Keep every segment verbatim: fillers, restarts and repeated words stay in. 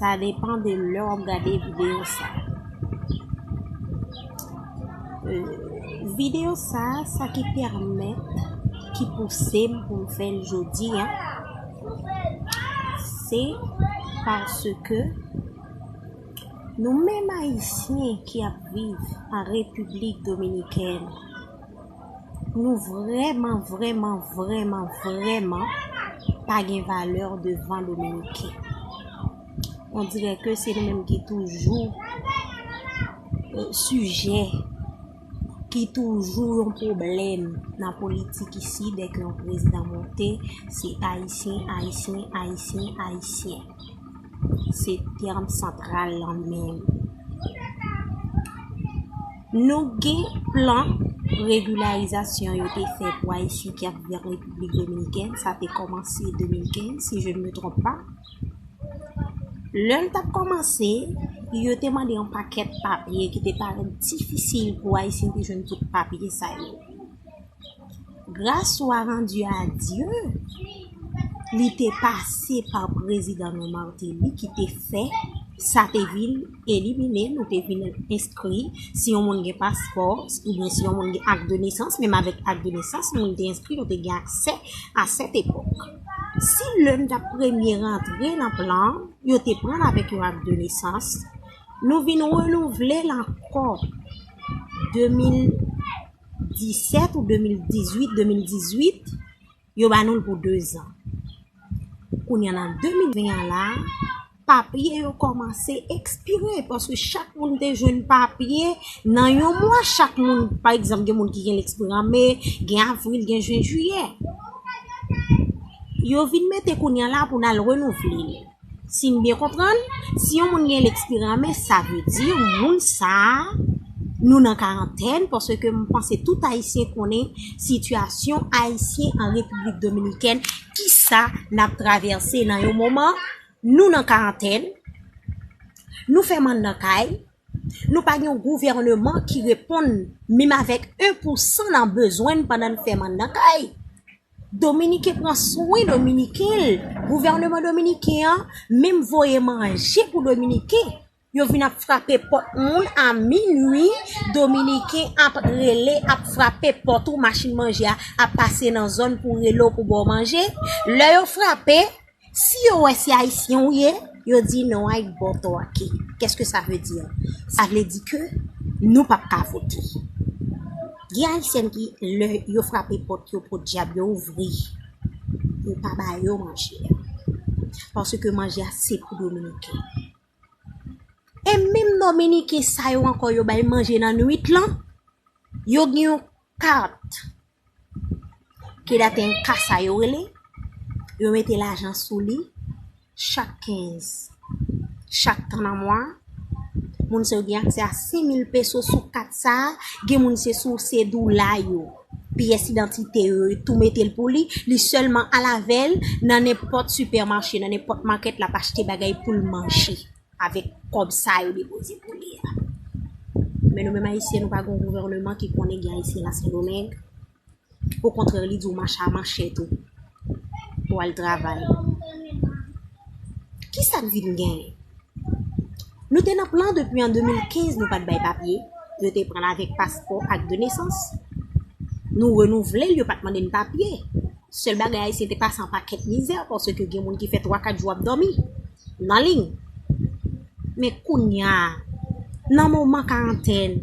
Sa depann de lè w ap gade videyo sa. Euh, videyo sa, sa ki pèmèt, ki pouse m pou m fè l jodi a, se paske nou menm Ayisyen ki ap viv an Repiblik Dominikèn, nou vrèman, vrèman, vrèman, vrèman pa gen valè devan Dominiken. On dirè ke se nou menm ki toujou, euh, sijè, ki toujou yon pwoblèm nan politik isi, dèke yon prezidan monte, se Ayisyen, Ayisyen, Ayisyen, Ayisyen. Se tèm santral lan menm. Nou gen plan regilarizasyon yo te fè pou Ayisyen ki ap viv Repiblik Dominikèn. Sa te kòmanse de mil kenz, si je ne me trompe pas. Lè l t ap kòmanse, yo te mande yon pakèt papye ki te parèt difisil pou Ayisyen te jwenn tout papye sa yo. Grâce soit rendue à Dieu, li te pase pa prezidan nou Martelly ki te fè sa te vin elimine, nou te vin enskri, si yon moun gen paspò, oubyen si yon moun gen ak de nesans, menm avèk ak de nesans, moun te enskri, nou te gen aksè a sèt epòk. Si lè n t ap premye rantre nan plan, yo te pran l avèk yon ak de nesans, nou vin renouvle l ankò de mil disèt ou de mil dizuit, de mil dizuit, yo ba nou l pou dezan. Kounye a nan de mil ven an la, papye yo kòmanse ekspire, paske chak moun te jwenn papye nan yon mwa, chak moun, pa egzanp, gen moun ki gen l ekspire an me, gen avril, gen jen, jiyè. Yo vin mete kounye a la pou n al renouvle l. Si n byen konprann, si yon moun gen l ekspire an me, sa vle di moun sa a, nou nan karantèn, paske m panse tout Ayisyen konnen sitiyasyon Ayisyen an Repiblik Dominikèn, kisa n ap travèse nan yon moman, nou nan karantèn, nou fèmen anndan kay, nou pa gen yon gouvèneman ki reponn menm avèk en pou san nan bezwen n pandan n fèmen anndan kay. Dominiken pran swen Dominiken l. Gouvèneman dominiken an menm voye manje pou Dominiken. Yo vin ap frape pòt moun a minwi. Dominiken ap rele, ap frape pòt ou, machin manje a ap pase nan zòn pou rele w pou ba w manje. Lè yo frape, si yo wè se Ayisyen ou ye, yo di non, ay bòtò ake. Qu'est-ce que ça veut dire? Sa vle di ke nou p ap ka vote. Gen Ayisyen ki, lè yo frape pòt yo, podyab, yo ouvri. Yo pa ba yo manje a. Paske manje a se pou Dominiken. E menm Dominiken sa yo ankò, yo bay manje nan nwit lan, yo gen yon kat. Quédate en casa yo rele, yo mete lajan sou li chak kenz, chak tan nan mwa. Moun sa yo gen aksè a senk mil peso sou kat sa a. Gen moun se sou cédula yo, pyès idantite yo, yo tou mete l pou li. Li sèlman al avè l nan nenpòt sipèmache, nan nenpòt makèt, l ap achte bagay pou l manje avèk kòb sa yo depoze pou li a. Men nou menm Ayisyen, nou pa gen yon gouvèneman ki konnen gen Ayisyen la Sendomeng. Okontrè, li di w mache a manchèt ou pou al travay. Kisa k vin genyen? Nou te nan plan depi an de mil kenz, nou pa t bay papye. Yo te pran l avèk paspò ak de nesans. Nou renouvle l, yo pa t mande n papye. Sèl bagay, Ayisyen te pase an pakèt mizè, paske gen moun ki fè twa, kat jou ap dòmi nan liy. Men kounye a, nan moman karantèn,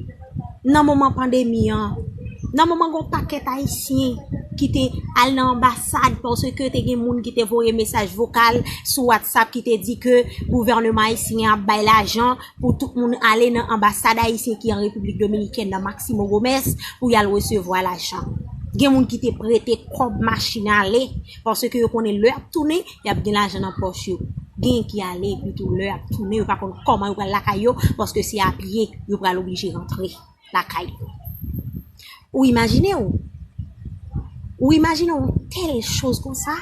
nan moman pandemi an, nan moman gon pakèt Ayisyen ki te al nan anbasad, paske te gen moun ki te voye mesaj vokal sou WhatsApp ki te di ke gouvèneman ayisyen an ap bay lajan pou tout moun ale nan anbasad ayisyen ki an Repiblik Dominikèn nan Maximo Gomez pou y al resevwa lajan. Gen moun ki te prete kòb machin ale, paske yo konnen lè y ap tounen, y ap gen lajan nan pòch yo. Gen ki ale, epi tou lè y ap tounen, yo pa konn kòman yo pral lakay yo, paske se a pye yo pral oblije rantre lakay yo. Ou imajine w? Ou imajine w yon tèl choz konsa?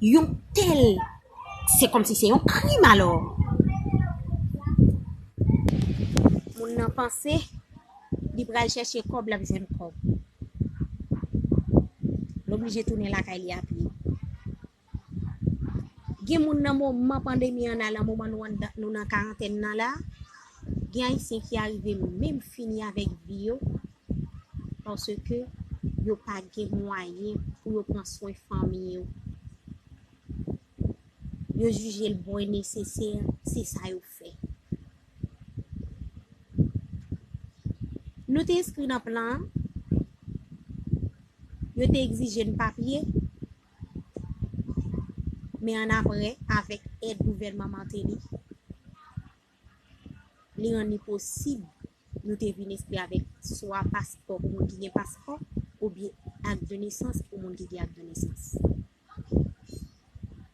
Yon tèl, se kòmsi se yon krim alò. Moun nan panse li pral chèche kòb, l ap jwenn kòb. L oblije tounen lakay li a pye. Gen moun nan moman pandemi an la, nan moman nou anndan, nou nan karantèn nan la, gen Ayisyen ki arive menm fini avèk vi yo, paske yo pa gen mwayen pou yo pran swen fanmi yo. Yo jije l bon e nesesè, se sa yo fè. Nou te enskri nan plan an, yo te egzije n papye, men annapre, avèk èd gouvènman Martelly, li rann li posib nou te vin enskri avèk swa paspò pou moun ki gen paspò, oubyen ak de nesans pou moun ki gen ak de nesans.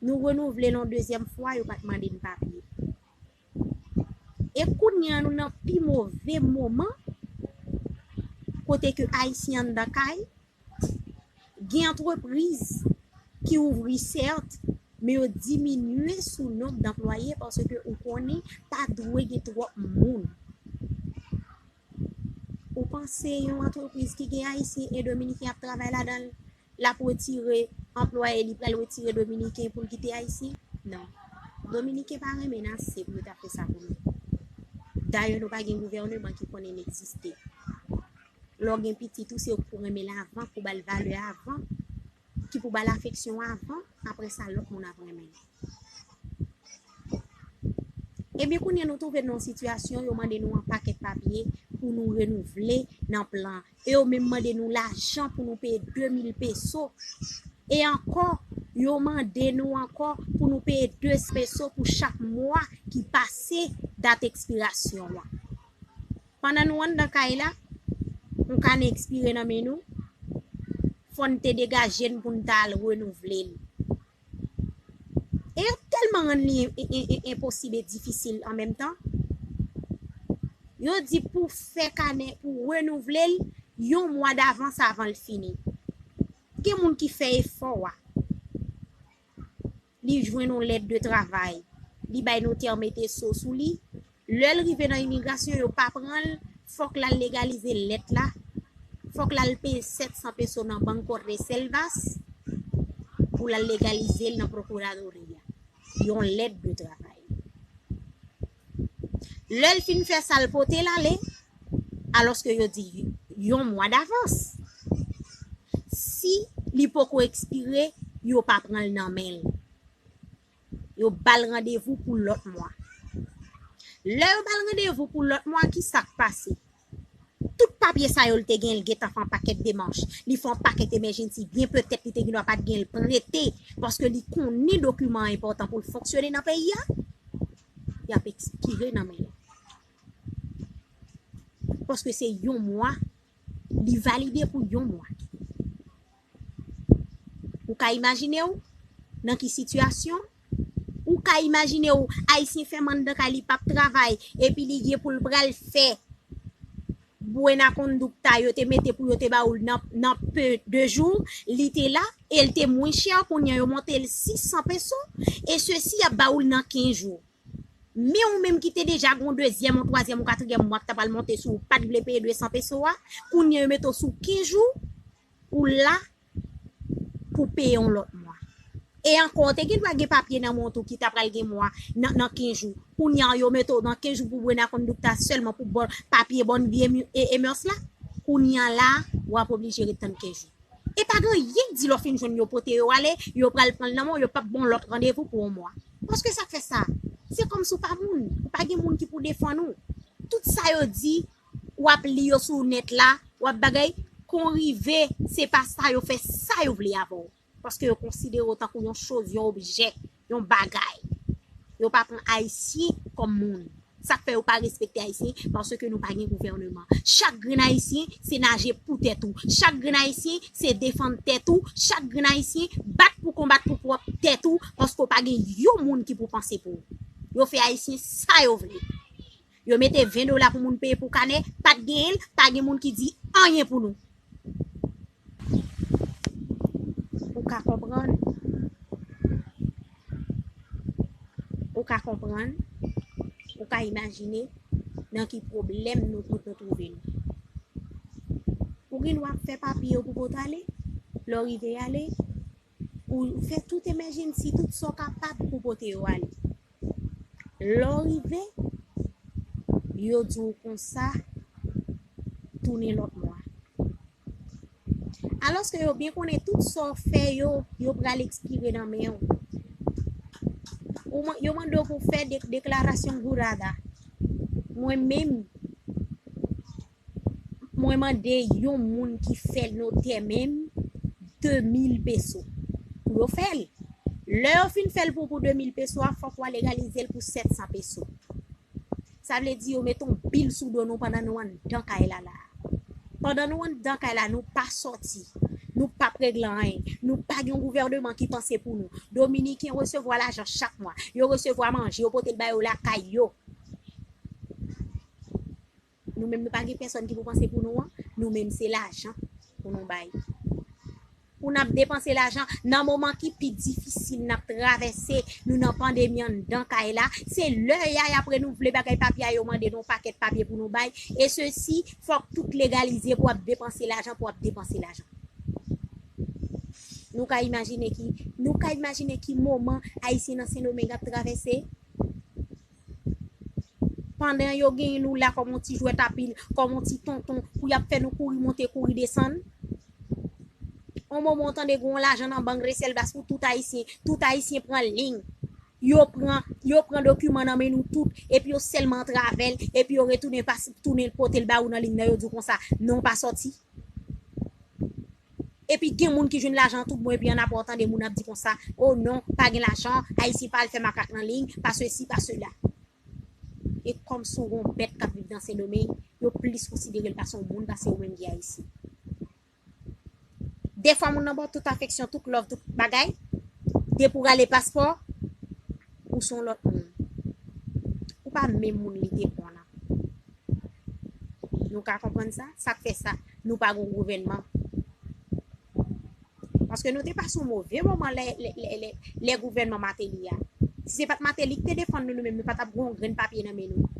Nou renouvle l yon dezyèm fwa, yo pa t mande n papye. E kounye a, nou nan pi move moman, kote ke Ayisyen anndan kay, gen antrepriz ki ouvri, sèt, men yo diminye sou nonb danplwaye, paske ou konnen pa dwe gen twòp moun. Ou panse yon antrepriz ki gen Ayisyen e Dominiken ap travay ladan l, l ap retire anplwaye li, pral retire Dominiken pou l kite Ayisyen? Non. Dominiken pa renmen n ase pou yo ta fè sa pou nou. Dayè, nou pa gen gouvèneman ki konnen n egziste. Lè w gen pitit ou, se ou ki pou renmen l avan, pou ba l valè avan, ki pou ba l afeksyon avan, apre sa, lòt moun ap renmen l. Ebyen, kounye a nou twouve n nan yon sitiyasyon, yo mande nou yon pakèt papye pou nou renouvle nan plan. E yo menm mande nou lajan pou nou peye de mil peso. E ankò, yo mande nou ankò pou nou peye de san peso pou chak mwa ki pase dat ekspirasyon an. Pandan nou anndan kay la, yon kanè ekspire nan men nou, fò n te degaje n pou n ta al renouvle l. E yo tèlman rann li en- en- en- enposib e difisil an menm tan. Yo di pou fè kanè, pou renouvle l yon mwa davans avan l fini. Gen moun ki fè efò a. Li jwenn yon lèt de travay. Li bay notè mete so sou li. Lè l rive nan imigrasyon, yo pa pran l, fòk l al legalize lèt la. Fòk l al peye sèt san peso nan Banco Reservas pou l al legalize l nan pwokiradoria. Yon lèt de travay. Lè l fin fè sa, l pote l ale, alòske yo di yon mwa davans. Si li poko ekspire, yo pa pran l nan men l. Yo ba l randevou pou lòt mwa. Lè yo ba l randevou pou lòt mwa, ki sa k pase? Tout papye sa yo, l te gen, l gentan fè yon pakèt demach. Li fè yon pakèt emèjensi, byen petèt li te gendwa pa t gen l prete, paske li konnen dokiman an enpòtan pou l fonksyone nan peyi a. Y ap ekspire nan men l. Paske se yon mwa, li valide pou yon mwa. Ou ka imajine w nan ki sitiyasyon? Ou ka imajine w, Ayisyen fèmen anndan kay li, p ap travay, epi li gen pou l pral fè buena conducta yo te mete pou yo te ba w l nan, nan pe de jou, li te la, e l te mwen chè, kounye a yo monte l sis san peso, e sesi y ap ba w l nan kenz jou. Men ou menm ki te deja gen yon dezyèm, yon twazyèm, yon katriyèm mwa k ta pral monte sou ou, pa t vle peye de san peso a, kounye a yo mete w sou kenz jou, ou la pou peye yon lòt mwa. E ankò, ou te gen dwa gen papye nan men w tou ki ta pral gen mwa nan, nan kenz jou. Kounye a, yo mete w nan kenz jou pou buena conducta sèlman pou bon, papye bon vi e, e, e mœurs la. Kounye a la, w ap oblije ret tann kenz jou. E pa gen anyen k di lè w fin jwenn yo pote yo ale, yo pral pran l nan men w, yo p ap ba w lòt randevou pou yon mwa. Paske sa k fè sa, se kòmsi w pa moun, ou pa gen moun ki pou defann ou. Tout sa yo di, w ap li yo sou nèt la, w ap bagay, kon rive, se pa sa, yo fè sa yo vle avè w. Paske yo konsidere w tankou yon choz, yon objè, yon bagay. Yo pa pran Ayisyen kòm moun. Sa k fè yo pa respekte Ayisyen, paske nou pa gen gouvèneman. Chak grenn Ayisyen, se naje pou tèt ou. Chak grenn Ayisyen, se defann tèt ou. Chak grenn Ayisyen, bat pou konbat pou pwòp tèt ou, paske w pa gen yon moun ki pou panse pou ou. Yo fè Ayisyen sa yo vle. Yo mete ven dola pou moun peye pou kanè, pa t genyen l, pa gen moun ki di anyen pou nou. Ou ka konprann? Ou ka konprann? Ou ka imajine nan ki pwoblèm nou tout nou twouve nou? Ou gen dwa ap fè papye w pou pote ale. Lè w rive ale, Ou fè tout emergency, tout sa w kapab pou pote yo ale. Lè w rive, yo di w konsa, tounen lòt mwa. Alòske yo byen konnen tout sa w fè yo, yo pral ekspire nan men w. Ou man-, yo mande w pou w fè de-, deklarasyon jurada. Mwen menm, mwen mande yon moun ki fè notè menm de mil peso pou yo fè l. Lè yo fin fè l pou, pou de mil peso a, fòk w al legalize l pou sèt san peso. Sa vle di yo mete yon bil sou do nou pandan nou anndan kay la la. Pandan nou anndan kay la, nou pa sòti. Nou p ap regle anyen. Nou pa gen yon gouvènman ki panse pou nou. Dominiken resevwa lajan chak mwa. Yo resevwa manje, yo pote l ba yo lakay yo. Nou menm, nou pa gen pèsòn ki pou panse pou nou an. Nou menm, se lajan pou nou bay. Pou n ap depanse lajan nan moman ki pi difisil n ap travèse, nou nan pandemi anndan kay la. Se lè y a, y ap renouvle bagay papye a, yo mande nou yon pakèt papye pou nou bay. E sesi, fòk tout legalize pou ap depanse lajan, pou ap depanse lajan. Nou ka imajine ki, nou ka imajine ki moman Ayisyen nan Sendomeng ap travèse? Pandan yo genyen nou la kòm yon ti jwèt a pil, kòm yon ti tonton, pou y ap fè nou kouri monte, kouri desann. On moman w tande gen yon lajan nan bank Resèl Bas pou tout Ayisyen. Tout Ayisyen pran liy. Yo pran, yo pran dokiman nan men nou tout, epi yo sèlman antrave l, epi yo retounen pas-, tounen pote l ba ou nan liy nan, yo di w konsa, non, w pa sòti. Epi gen moun ki jwenn lajan tout bon, epi annapre w tande moun ap di konsa, o non, pa gen lajan, Ayisyen pa al fè makak nan liy, pa sesi, pa sela. E kòm si w gen yon bèt k ap viv nan Sendomeng, yo plis konsidere l pase yon moun, pase ou menm ki Ayisyen. Defwa moun nan ba w tout afeksyon, tout love, tout bagay. Depi w rale paspò, ou se yon lòt moun. Ou pa menm moun li te pran nan. Nou ka konprann sa? Sa k fè sa, nou pa gen gouvènman. Paske nou te pase yon move moman lè, lè, lè, lè, lè gouvènman Mateli a. Si se pa t Mateli ki te defann nou, nou menm, nou pa t ap gen yon grenn papye nan men nou.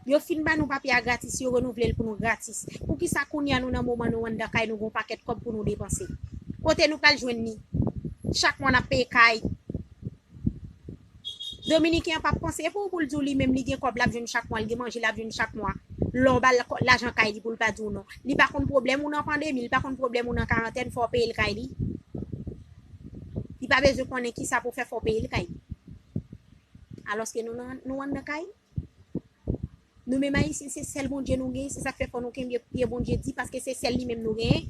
Yo fin ba nou papye a gratis, yo renouvle l pou nou gratis. Poukisa kounye a nou nan moman nou anndan kay, nou gen yon pakèt kòb pou nou depanse? Kote nou pral jwenn li? Chak mwa n ap peye kay. Dominiken an p ap panse pou ou, pou l di w li menm li gen kòb l ap jwenn chak mwa, li gen manje l ap jwenn chak mwa. Lè w ba l kò-, lajan kay li pou l pa di w non. Li pa konn pwoblèm ou nan pandemi, li pa konn pwoblèm ou nan karantèn, fò w peye l kay li. Li pa bezwen konnen kisa pou fè fò w peye l kay li. Alòske nou nan, nou anndan kay. Nou menm Ayisyen, se sèl Bondye nou genyen, se sa k fè fò nou kenbe pye Bondye di, paske se sèl li menm nou genyen.